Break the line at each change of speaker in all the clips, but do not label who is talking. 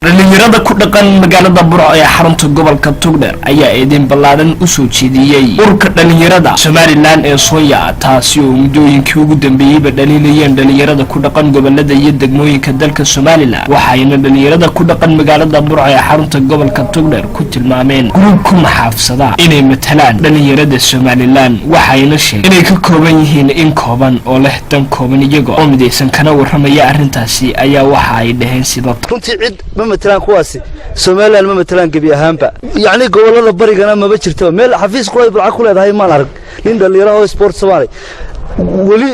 Dhalinyarada ku dhaqan magaalada Burco ee xarunta gobolka Togdheer ayaa eedeyn ballaadhan usoo jeediyey ururka dhalinyarada Somaliland ee Sonyo, taasi oo muddooyinkii ugu dambeeyeyba dhaliilayeen dhalinyarada ku dhaqan gobolada iyo degmooyinka dalka Somaliland. Waxayna dhalinyarada ku dhaqan magaalada Burco ee xarunta gobolka Togdheer ku tilmaameen group ku maxaafsada inay matalaan dhalinyarada Somaliland. Waxayna sheegeen inay ka kooban yihiin in kooban oo leh dan kooban. Iyaga oo midaysan kana warramaya arrintaasi ayaa waxa ay dhaheen sida:
Runtii cid ma matelaan kuwaasi, Somaliland ma matelaan gebi ahaanba. Yacni gobollada barigana maba jirtaba meel xafiis qolay Burca ku leedahay maan arag. Nin dhallinyaro oo sport Soomaali weli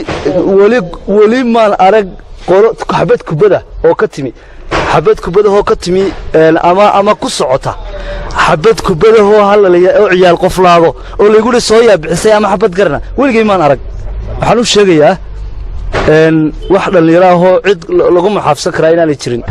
weli weli maan arag qolo xabad kubada oo ka timi, xabad kubadahoo ka timi ama ku socota, xabad kubadahoo halalaya oo ciyaal qoflaado oo layguri soo yaabixisay ama xabad garana weligay maan arag. Waxaan u sheegayaa wax dhallinyaro ahoo cid lagu maxaafsan karaa inaanay jirin.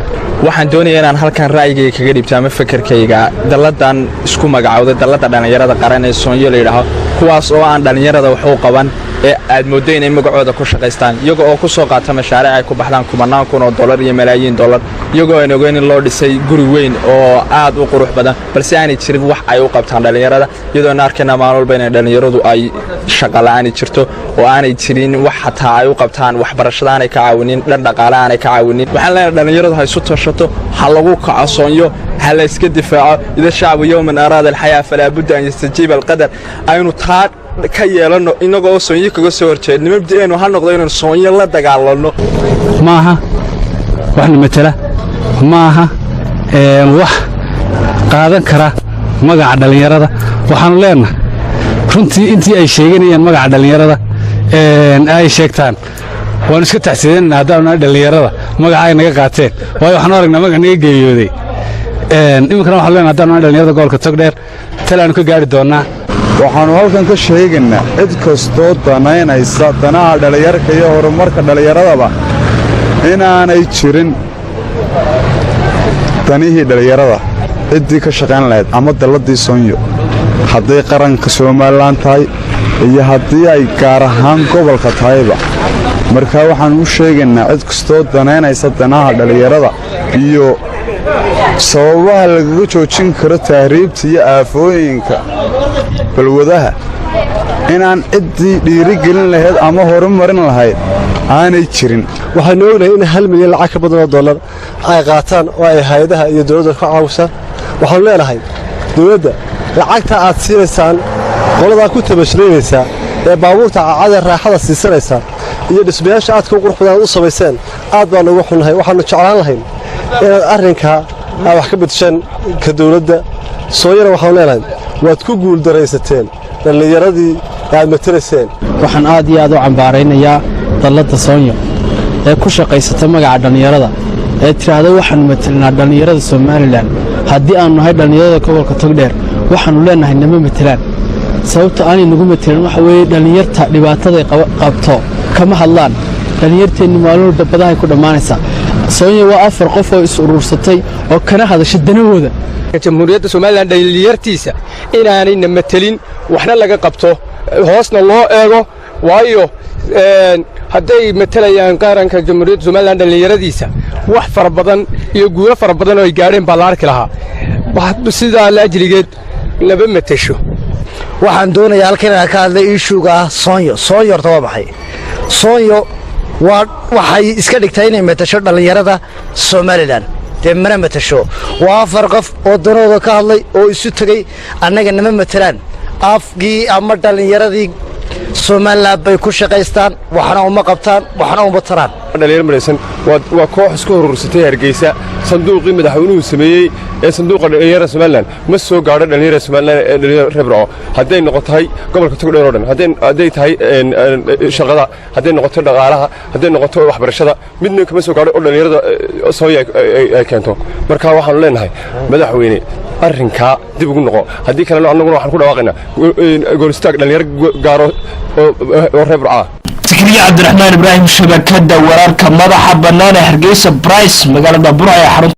Waxaan doonayaa inaan halkan ra'yigayga kaga dhibto ama fekerkayga dalladan isku magacowday dalladda dhallinyarada qaran ee Soonyo la yidhaaho, kuwaas oo aan dhallinyarada wax u qaban ee aad mooddo inay magacooda ku shaqaystaan, iyaga oo ku soo qaata mashaariic ay ku baxdaan kumanaan kun oo dollar iyo malaayiin dollar, iyagoo aan ogeyn in loo dhisay guri weyn oo aad u qurux badan, balse aanay jirin wax ay u qabtaan dhallinyarada. Iyadoona arkayna maalin walba inay dhallinyaradu ay shaqala'aani jirto oo aanay jirin wax xataa ay u qabtaan, waxbarashada aanay ka caawinin, dhan dhaqaale aanay ka caawinin. Waxaan leenahay dhallinyaradu ha isu tashato, ha lagu kaco Soonyo, ha la iska difaaco. إذا الشعب يوما أراد الحياة فلا بد أن يستجيب القدر. Aynu taa ka yeelanno innagoo Soonyo kaga soo horjeedno, mabda'eennu ha noqdo inaynu Soonyo la dagaalanno.
Maaha waxna matela, maaha wax qaadan kara magaca dhallinyarada. Waxaannu leenahay runtii intii ay sheeganayaan magaca dhallinyarada ay sheegtaan waanu iska taxsiidanna haddaanu nahay dhallinyarada magaca ay naga qaateen, waayo waxaanu aragnaa magac naga geeriyooday. Iminkana waxaanu leenahay haddaanu nahay dhallinyarada gobolka Togdheer talaanu ka gaari doonnaa.
Waxaannu halkan ka sheegaynaa cid kastoo danaynaysa danaha dhallinyarka iyo horumarka dhallinyaradaba inaanay jirin danihii dhallinyarada ciddii ka shaqayn lahayd ama dalladdii Soonyo, hadday qaranka Somaliland tahay iyo haddii ay gaar ahaan gobolka tahayba. Marka waxaannu u sheegaynaa cid kastoo danaynaysa danaha dhallinyarada iyo sababaha lagaga joojin karo tahriibta iyo aafooyinka balwadaha inaan ciddii dhiirigelin lahayd ama horumarin lahayd aanay jirin.
Waxaanu ognahay in 1 milyan lacag ka badan oo dollar ay qaataan oo ay hay-adaha iyo dowladda ka caawisaan. Waxaanu leenahay dowladda, lacagta aad siinaysaan qoladaa ku tabashraynaysaa ee baabuurta cacada raaxada siisanaysaa iyo dhismayaasha aadka u qurux badan aad u samayseen, aad baanu uga xunnahay. Waxaannu jeclaan lahayn inaad arrinkaa aad wax ka bedeshaan ka dowladda. Soonyana waxaanu leenahay waad ku guuldaraysateen dhallinyaradii aad matalayseen.
Waxaan aad iyo aad u cambaaraynayaa dalladda Soonyo ee ku shaqaysata magaca dhallinyarada, ee tidhaahda waxaannu matelnaa dhallinyarada Somaliland. Haddii aannu nahay dhallinyarada gobolka Togdheer, waxaannu leenahay nama matelaan. Sababta aanay nagu matelan waxa weeye dhallinyarta dhibaataday qabto kama hadlaan. Dhallinyarteenni maalin walba badahay ku dhammaanaysaa. Soonyo waa afar qof oo is uruursatay oo kana hadasha danahooda.
Jamhuuriyadda Somaliland dhallinyartiisa inaanayna matelin, waxna laga qabto, hoosna loo eego, waayo hadday matelayaan qaranka Jamhuuriyadda Somaliland dhallinyaradiisa, wax fara badan iyo guulo fara badan oo ay gaadheen baa la arki lahaa. Sidaa laajligeed laba matesho.
Waxaan doonayaa halkan inaan ka hadlay issue-ga ah Soonyo. Soonyo horta waa maxay? Soonyo waa waxay iska dhigtaa inay matasho dhallinyarada Somaliland, dee mana matasho. Waa afar qof oo danooda ka hadlay oo isu tegey. Annaga nama matelaan. Afgii ama dhallinyaradii Somaliland bay ku shaqaystaan, waxna uma qabtaan, waxna uma taraan.
Dhalinyar maraysan waa koox isku horursatay Hargeysa. Sanduuqii madaxweynuhu sameeyey ee sanduuqa dhalinyarada Somaliland ma soo gaadho dhalinyarada Somaliland ee dhalinyarada reer Burco, hadday noqotahay gobolka Togdheer oo dhan, hadday tahay shaqada, hadday noqoto dhaqaalaha, hadday noqoto waxbarashada, midna kama soo gaadho oo dhalinyarada Sooya ay keento. Marka waxaanu leenahay, madaxweyne, arrinkaa dib ugu noqo. Haddii kalena annaguna waxaan ku dhawaaqaynaa goolistaag dhalinyaro gaaro oo reer Burcaa.
Sakriya Cabdiraxmaan Ibraahim, shabakada wararka madaxa bannaan ee Hargeysa Brice, magaalada Burco ee xarunta.